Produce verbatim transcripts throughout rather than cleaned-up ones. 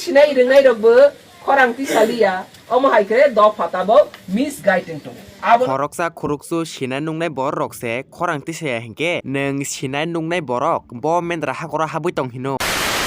Sinai rwngnai rokbo khorang tisaliya, omo hai khe dopha tabok misguide wng tongo. Abo khoroksa khuruksu sinai nungnai borok rok se khorang tisaya hinkhe nwng sinai nungnai borok bo mendra hakoro habwi tong hino.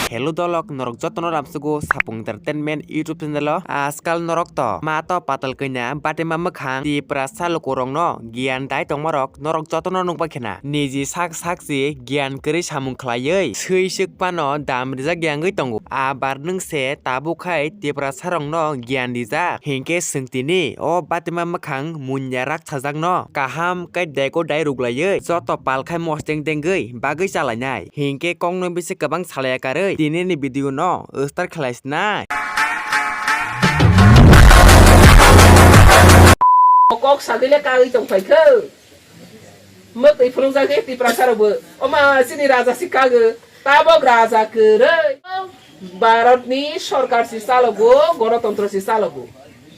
Hello dolok, norok jotono ramsugo Sapung Entertainment YouTube channel o. Ajkal norok to ma to patal kanya batima mwkhang Tiprasa lukurokno giyan dai tongmarok norok jotono nukbai khena. Niji sak sak si giyan kwrwi samung khlaiwi swi swk phano dam rijak yangwi tongo. Abar nwng se tabuk khai Tiprasa rokno giyan rijak hinkhe swng tini o batima mwkhang munya raksajakno kaham khe dego dai ruglaiwi joto pal khai mosteng dengwi bagwi chalainai. Hinkhe kokno bisi kwbang salaya karwi tini ni video no start khlai sinai. Kok sagwi le kagwi tong phai khe. Mwtwi phunukjak khe Tiprasa rokbo. Oma chini raja si kago. Tabok raja kwrwi. Bharat ni sorkar si chalogo, gonotontro si chalogo.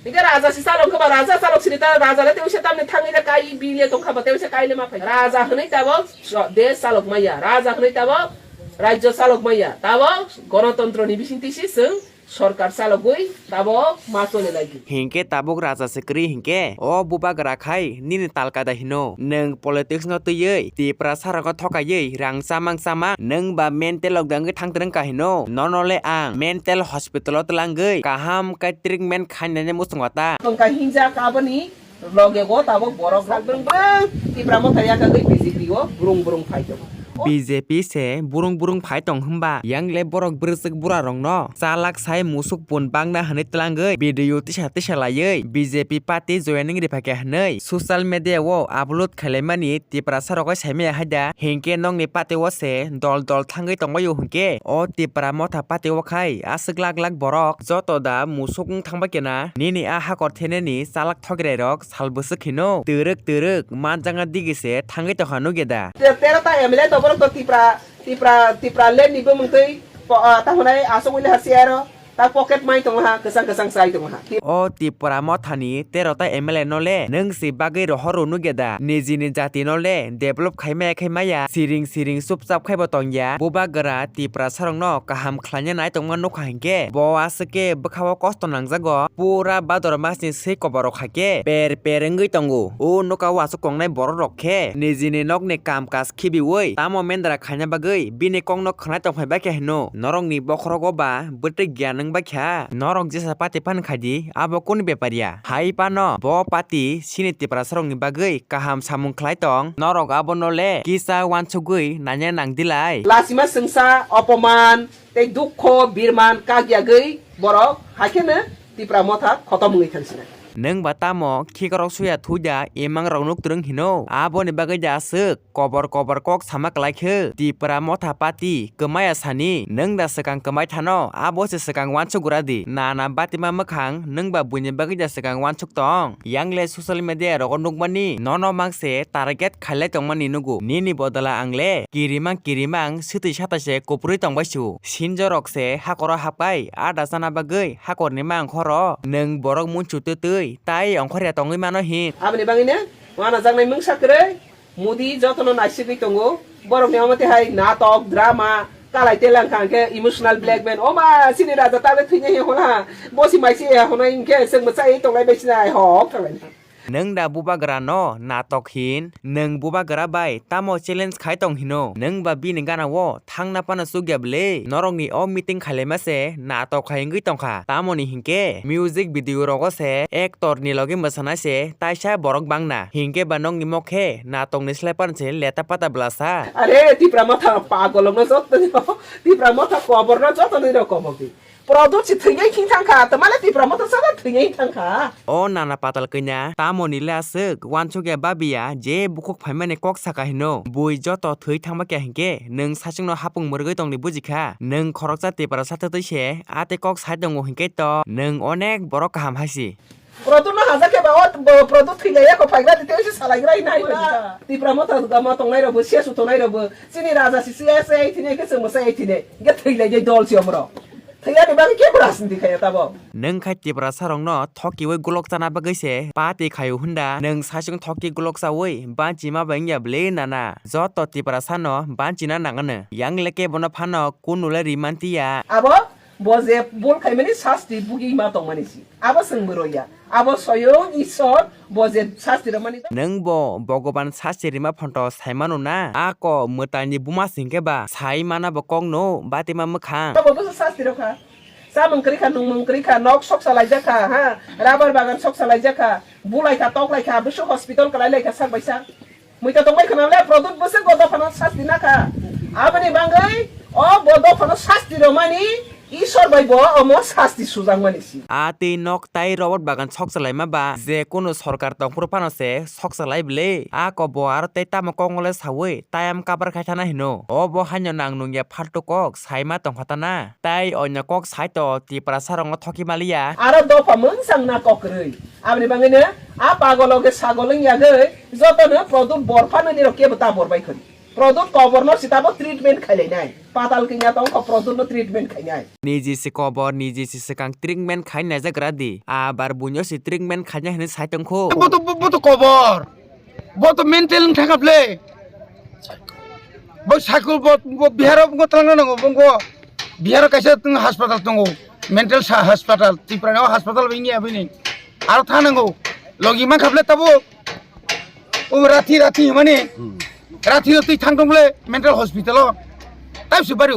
Hinkhe raja si chalok khe ba raja chalok sini ta raja le tewse tamni thangwi le kai bile tongkha ba tewse kai le ma phai. Raja hwnwi tabok so-, desh chalok maya. Raja hwnwi tabok rajyo chalok maya. Tabok gonotontro ni bisingtwi si chwng sorkar chalogwi tabok ma chole lagi. Hinkhe tabok raja se kwrwi hinkhe o bubagra khai nini talkada hino. Nwng politics no twiwi Tiprasa rokno thokaiwi rang chamang chamang nwng ba mental rok dangwi thang twrwng ka hino. Nono le ang mental hospital o twlangwi kaham khe treatment khainani muchungo ta. Tongka hinjak aboni loge go tabok borok rok brwng brwng Tipra Motha yakagwi B J P o brung brung phai tongo. B J P se burung burung phai tong hwnba, yang le borok bwrwswk bura rokno chalak sai musuk pun bangna hwnwi twlangwi video tisa tisa laiwi B J P party joining riphaikha hwnwi social media o upload khailaimani Tiprasa rokbai saimaya haida, hinkhe nokni party o se dol dol thangwi tongbaio hinkhe o Tipra Motha party o khai aswk lak lak borok joto da musuk wng thangbai kena nini a hakor thenani chalak thograi rok sal bwswk hino twrwk twrwk manjakna digi se thangwi tongkha nukya da. Te-, tero ta M L A to borok to Tipra, Tipra, Tipra land ni bumung twi po-, ah, ta hwnai aswk wngwi le ha C R o ta pocket mai tongo ha, kwchang kwchang chai tongo ha. O Tipra Mothani tero ta M L A no le nwng si bagwi rohor rw nukya da, nijini jati no le develop khai maya khai maya, siring siring chupchap khai bo tongya, bubagra Tiprasa rokno kaham khlaina nai tongma nukha hinkhe bo aswk khe bwkha o kosto nangjago, pura Bhador mas ni swi kobor rok hai khe per per wngwi tongo. O noka o aswk tongnai borok rok khe nijini nokni kam kaj khibiwi tamo mendra khaina bagwi bini kokno khwnai tongphai bai khe hino, norokni bokhorogo ba bwtwi giyan wng bai kha, norok jesa party phan khai di, abo kunu bepar ya? Hai phano bo party chini Tiprasa rokni bagwi kaham samung khlai tong, norok abono le kisa uansugwi naina nang di lai. Lachima chwngsa, opoman, tei dukho, birman kak yagwi borok hai kheno Tipra Motha khotom wngwi thang sinai. Nwng ba tamo khikrok suya thuida imang rok nuk twrwng hino? Aboni bagwi da aswk kobor kobor kok sama kwlai khe Tipra Motha party kwmaya sani. Nwng da swkang kwmai thano, abo se swkang uansuk gra di. Nana batima mwkhang, nwng ba buini bagwi da swkang uansuk tong? Yang le social media rogo nukmani nono mang se target khailai tongmani nugo. Nini bodala ang le kirimang kirimang swtwi satai se kupurwi tongbai su. Sinjo rok se hakoro hapkai ada chana bagwi hakorni ma ongkhoro. Nwng borok munchu twtwi tai ongkhorya tongwi mano hin. Aboni bagwino uanajaknai mungsa kwrwi Modi jotono naisigwi tongo. Borokni omo twi hai natok, drama, kalai telangkha hwnkhe emotional blackmail. Oma chini raja tabuk thwinai he hona, bosi maisi he hona hinkhe chwng mwchai tonglai bai sinai hok thanglai. Nwng da bubagra no natok hin? Nwng bubagra bai tamo challenge khai tong hino? Nwng ba bini gana o thangna phano chukya bwle? Norokni o meeting khailaima se natok khai wngwi tongkha. Tamoni hinkhe music video rogo se actor ni logi mwsana se taisa borok bangna. Hinkhe ba nokni mokhe natokni slai phano se leta pata bwlasa. Are Tipra Motha pagolokno joto, Tipra Motha koborno joto nwi rok kobok di. Product se thwinai thing thang kha, tamale Tipra Motha saka thwinai thang kha. O nana patal kanya, tamoni le aswk uansukya babiya je bukhuk phaimani kok saka hino. Bui joto thwi thangma kya hinkhe nwng saichungno hapung mwrwgwi tongdi bujikha. Nwng khoroksa Tiprasa twtwi se atwi kok sai tongo hinkhe to nwng onek borok kaham haisi. Product no hajak khe ba o bo product thwi lai ya kho phaigra di tei se salaigra hinai. Tipra Motha gama tongnai rok bo, C S O tongnai rok bo, chini raja si C S A thini khe chwng bo sai thini. Ge thwi lai dei dol si omro. Thwi ani bagwi kebo rajniti khaya tabo. Nwng khai Tiprasa rokno thokiwi golok chana bagwi se party khaio hwnda, nwng saichung thoki golok chawi banchi ma bai wngya bwle nana. Joto Tiprasa no banchina nangano. Yang le kebono phano kunu le rimantiya. Abo Bo je bul khaimani sasti bugi ma tongmani si. Abo chwng bwrwi ya. Abo soyong Isor bo je sasti rwmani. Nwng bo Bhogoban sasti rima phonto saimano na? Ako mwtaini buma singke ba sai mana bo kokno batima mwkhang. Bo bo sasti rokha. Chamung kwrwi kha, nungmung kwrwi kha, nok soksa laijak kha, ha? Rubber bagan soksa laijak kha, bulai kha, tok lai kha, bwswk hospital kwlai lai kha sak bai sak. Muita tongbai khna le Pradyut bwswk bo dophano sasti na kha. Aboni bagwi o bo dophano sasti rwmani Isor bai bo omo sasti sujakmani si. A twi nok tai robot bagan soksa laima ba je kunu sorkar tongphuru phano se soksa lai bwle. A ko bo aro tei tamo kongole sawi tayam kabar khai thana hino. O bo haino nang nungya phaltu kok saima tongkha tana. Tai onyo kok saito Tiprasa rokno thoki maliya. Aro dopha mwngsang na kok kwrwi. Aboni bagwino a pagolo khe sagol wng yagwi jotono Pradyut bor phano nirok kebo ta bor bai khori. Pradyut koborno sitabo treatment khailai nai. Patal kinya tong kho Pradyutno treatment khainai. Niji se kobor, niji se swkang treatment khainai jagra di. Abar buino se treatment khainai hinwi sai tongkho. Bo to, bo, bo to kobor. Bo to mental wng thangkha ble. Bo sakul bo, bo Biharo bo twlangna nango, bo, bo Biharo kaisa tong hospital tongo. Mental sa hospital, Tripura ni hospital bo wngya bini. Aro thanango. Logi mankha ble tabo. O rathi, rathi himani. Rathi no twi thang tong ble mental hospital o. Tabse bari.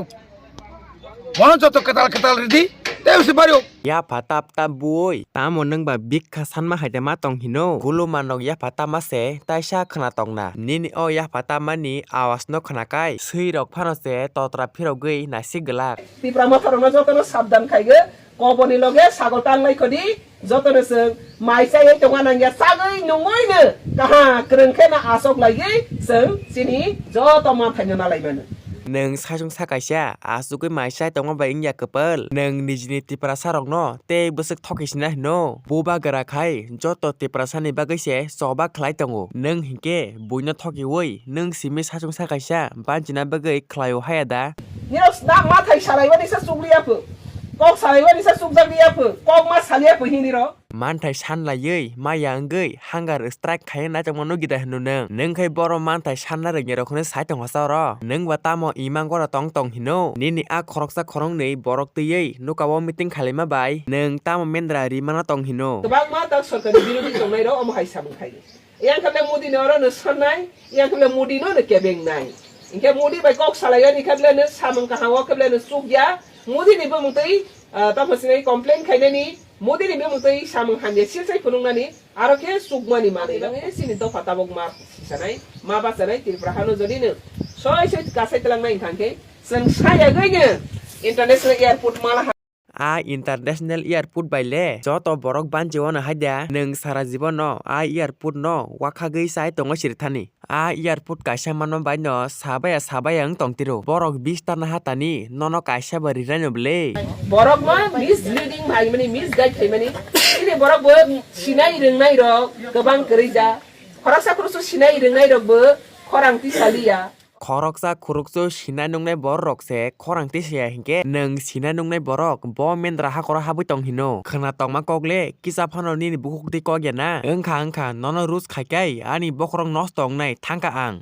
Bono joto kwtal kwtal ridi, tei usi bari o. Yapha tap tap bui, tamo nwng ba bikha sanma hai de ma tong hino? Gulu manok yapha tama se, taisa khna tong na. Nini o yapha tamani awas no khna kai, swi rok phano se totra phirogwi naisik glak. Tipra motha rokno jotono sabdan khaigo, koboni loge sagol tanglai khodi, jotono chwng mai chaiwi tongna nangya, chagwi nungwi no kaha kwrwng khe no asok laiwi chwng chini joto manthaino nalai mano. Nwng saichung sa kaisa, asugwi mai chai tongma bai wngya kwpal. Nwng nijini Tiprasa rokno tei bwswk thoki sina hino. Bubagra khai joto Tiprasa ni bagwi se choba khlai tongo. Nwng hinkhe buino thokiwi nwng simi saichung sa kaisa banchina bagwi khlaio haya da? Nirok na mathai salaimani sa chukliya pho. Kok salaimani sa chukjakliya pho. Kok ma saliya pho hinirok. Manthai san laiwi maya wngwi hunger strike khai naitongma nugida hino nwng. Nwng khai boro manthai sanna rwngya rok hwnwi sai tongkha sa oro. Nwng ba tamo imang gora tong tong hino? Nini a khoroksa khoroknwi borok twiwi nukao meeting khalaima bai nwng tamo mendra rimana tong hino? Kwbangma tak sorkari birodhi tongnairok omo hai samung khai. Yang kable Modi no oro no sonnai, yang kable Modi no no kebeng nai. Hingke Modi bai kok salai ani kable no samung kaham o kable no chukya. Modi ni bumung twi, ah, tamo sinai complain khainani, Modi ni bumung twi samung hamya silsai phunuknani, aro khe chukmani manwi no. Sini dopha tabok ma sisanai, ma bachanai Tripura hano jodi no soi soi kasai twlangnai wngkha khe, chwng sayagwi no international airport mala ha. A international airport bai le joto borok banchi wano hai da, nwng sara jibono a airport no wakhagwi chai tongo sirithani. A airport kaisa manma bai no sabaya sabaya wng tong tiro. Borok bis tana hatani nono kaisa bo rinai no bwle. Borok ma misleading hai mani, misguide hai mani. Chini borok bo sinai rwngnai rok kwbang kwrwi ja. Khoroksa khoroksa sinai rwngnai rok bo khorang tisaliya. Khoroksa khoroksa sinai nungnai borok rok se khorang tisaya hinkhe nwng sinai nungnai borok bo mendra hakoro habwi tong hino. Khwna tongma kok le kisa phano nini bukhuk twi kok ya na? Wngkha wngkha nono rus khai kai ani bokhorok nosto wngnai thangkha ang.